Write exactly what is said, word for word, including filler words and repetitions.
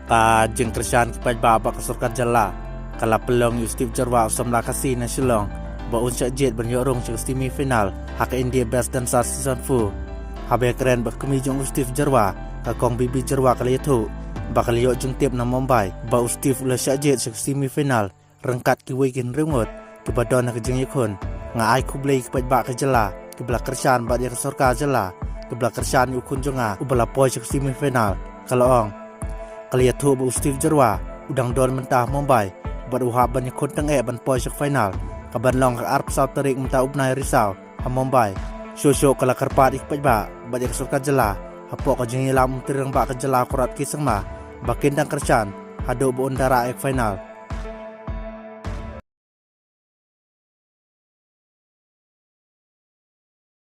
Ka jingkyrshan ki paidbah bad ka sorkar jylla ka la pynlong ïa u Steve Jyrwa u samla Khasi na Shillong ba un shah jied ban ïoh rung sha ka semi final ha ka India Best Dancer Season four. Haba ïakren bad ka kmie jong u Steve Jyrwa, ka Kong Bibi Jyrwa, ka la ïathuh ba ka la ïoh jingtip na Mumbai ba u Steve u la shah jied sha ka semi final ryngkat kiwei ki hynriew ngut kiba don ha ka jingïakhun. Nga ai khublei ïa ki paidbah ka jylla kiba la kyrshan bad ïa ka sorkar jylla kaba la kyrshan ïa u khun jong nga uba la poi sha ka semi final, ka la ong. Ka la ïathuh ba u Steve Jyrwa u dang don mynta ha Mumbai bad u hap ban ïakhun tang eh ban poi sha ka final kaban long ha ka arphew saw tarik mynta u bnai Risaw ha Mumbai. Shuh shuh ka la kyrpad ïa ki paidbah bad ïa ka sorkar jylla hapoh ka jingïalam u Myntri Rangbah ka jylla Conrad K Sangma ba kin dang kyrshan haduh ba un da rah ïa ka final.